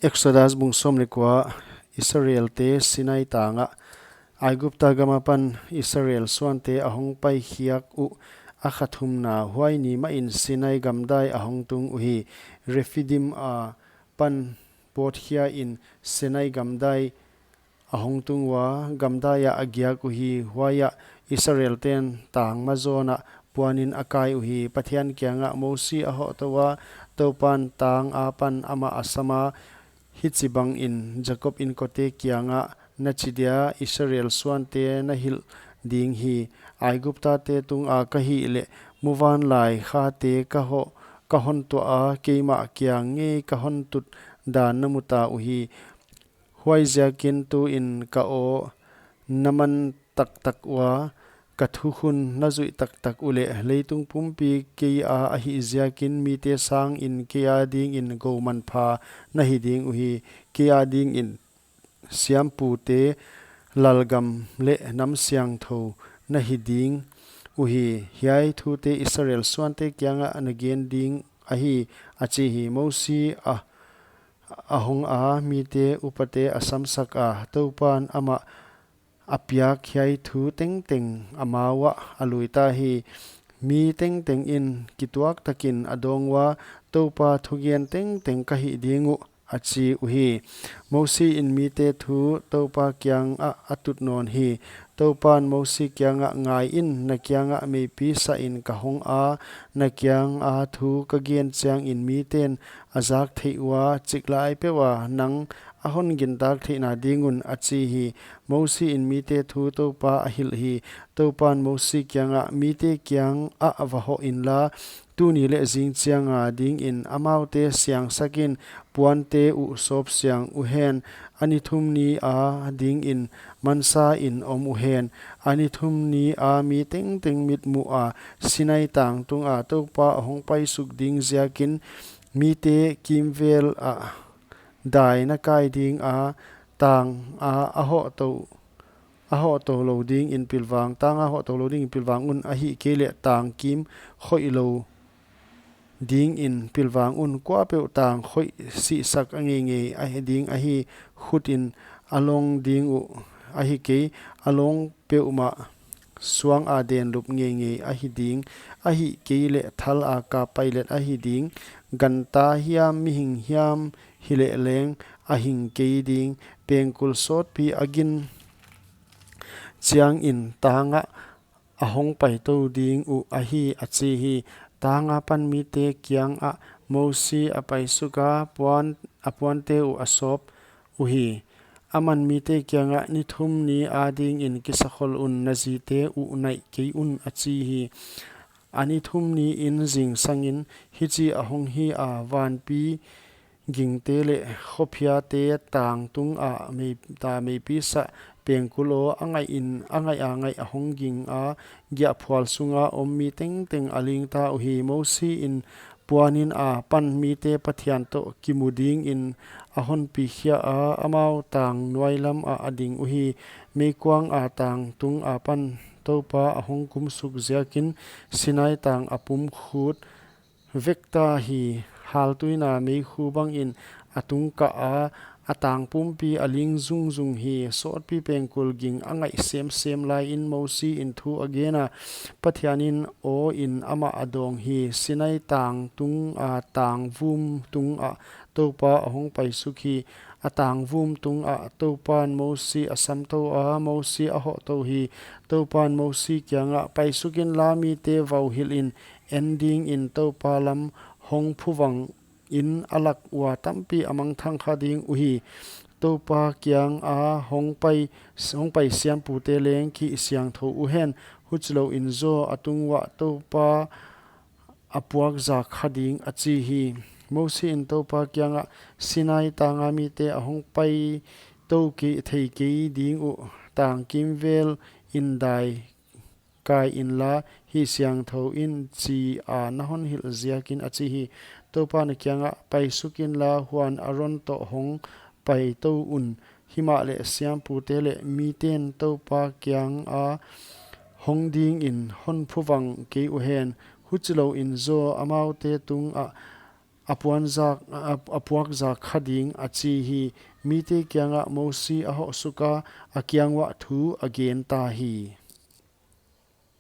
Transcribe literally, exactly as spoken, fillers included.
Exodus bung sawm leh kua. Israelte Sinai tangah. Aigupta gam apan Israel suante a hong paikhiak uh a kha thumna, huai ni mahin Sinai gamdai a hong tung uhi. Rephidim apan pawtkhia in Sinai gamdai a hong tung ua, gamdai ah a giak uhi. Huai ah Israelten tang mazawn ah puanin a kai uhi. Pathian kiangah Mosi a hohtou ua, Toupan tang apan amah a sam a, Hichibangin Jakob inkote kiangah na chi dia, Israel suante na hilh ding hi. Aiguptate tunga ka hih leh, muvanlai khate ka hoh, ka hon tuah a, keimah kiang ngei ka hon tut dan na mu ta uhi. Huaiziakin tuin ka aw na man taktak ua, ka thukhun na zuih taktak uleh, leitung pumpi kei a ahih ziakin mite sangin kei adingin gou manpha na hi ding uhi. Kei adingin siampute, lalgam leh nam siangthou na hi ding uhi. Hiai thute Israel suante kiangah na gen ding ahi, a chi hi. Mosi a, a hong a, mite upate a samsak a, Toupan amah a piak hiai thu tengteng amau ah a lui ta hi. Mi tengtengin kituaktakin a dawng ua, Toupa thugen tengteng ka hih ding uh, a chi uhi. Mosiin mite thu Toupa kiangah a tut nawn hi. Toupan Mosi kiangah, Ngaiin, na kiangah meipi sahin ka hong a, na kianga thu ka gen chiangin miten a zak theih ua, chiklai peuh a nang a hon gintak theihna ding un, a chi hi. Mosiin mite thu Toupa a hilh hi. Toupan Mosi kiangah, Mite kiangah va hoh inla, tuni leh zing chiang adingin amaute siangsakin, puante uh sawp siang uhen, a ni thum ni adingin mansain om uhen. A ni thum ni a mi tengteng mitmuha Sinai tang tunga Toupa a hong paisuk ding ziakin, mite kimvel ah dai na kai ding a, tang a, a hohtou, a hohtou lou dingin pilvang, tang a hohtou lou dingin pilvang un, ahihkeileh tang kim khoih lou dingin pilvang un. Kuapeuh tang khoih sihsak a ngeingei ahi ding ahi, khutin a long ding uh ahi kei, a long peuhmah suang a denlup ngeingei ahi ding, ahihkeileh thal a kap pailet ahi ding. Ganta hiam mihing hiam hileh leng a hing kei ding. Pengkul sawtpi a gin chiangin tangah a hong paitou ding uh ahi, a chi hi. Tang apan mite kiangah Mosi a paisuk a, puan, a puante uh a sawp uhi. Aman mite kiangah, Ni thum ni adingin kisakhol un, na zite uh naih kei un, a chi hi. A ni thum niin zingsangin hichi a hong hi a, vanpi gingte leh khophiate tang tunga mei, ta meipi sah, pengkul aw a ngaihin, a ngaih a ngaih a hong ging a, giahphual sunga om mi tengteng a ling ta uhi. Mosiin puanin apan mite Pathian toh kimu dingin a hon pikhia a, amau tang nuailam ah a ding uhi. Meikuang a tang tung apan Toupa a hong kumsuk ziakin Sinai tang a pum khut vek ta hi. Haltuina meikhu bangin a tung kah a, a tang pumpi a ling zungzung hi. Sawtpi pengkul ging a ngaih semsem laiin Mosiin thu a gen a, Pathianin awin amah a dawng hi. Sinai tang tunga tang vum tungah Toupa a hong paisuk hi. A tang vum tungah Toupan Mosi a samtou a, Mosi a hohtou hi. Toupan Mosi kiangah, Paisuk inla, mite vauhilhin, en dingin Toupa lam hong phuvangin a lak ua tampi a mangthang kha ding uhi. Toupa kianga hong pai, hong pai siampute leng kisiangthou uhen, huchilouin zaw a tung uah Toupa a puakzak kha ding, a chi hi. Mosiin Toupa kiangah, Sinai tanga mite a hong paitou kei, thei kei ding uh, tang kimvelin dai kai inla, hih siangthou in chi a na hon hilh ziakin, a chi hi. Toupan a kiangah, Paisuk inla, huan Aron toh hong paitou un. Himahleh siampute leh miten Toupa kianga hong dingin hon phuvang kei uhen, huchilouin zaw amaute tungah a puakzak kha ding, a chi hi. Mite kiangah Mosi a hoh suka, a kiang uah thu a gen ta hi.